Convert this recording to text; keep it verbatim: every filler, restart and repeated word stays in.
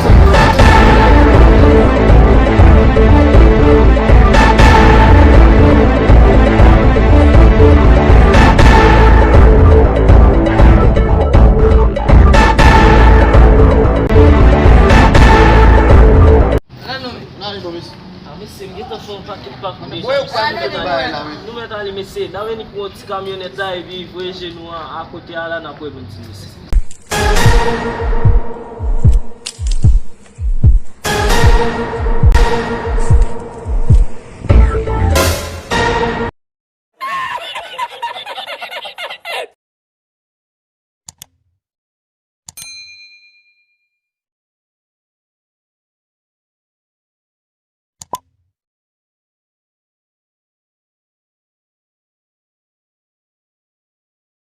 desann. Ala non, men. N ale non, mesye. A, mesye, m gentan fè yon pakèt pakou deja. Mwen, yo pral mete bagay la, wi. Nou mèt ale, mesye. N a vini pou yon ti kamyonèt la, epi voye je nou an akote a la, n ap reponn ti mesye.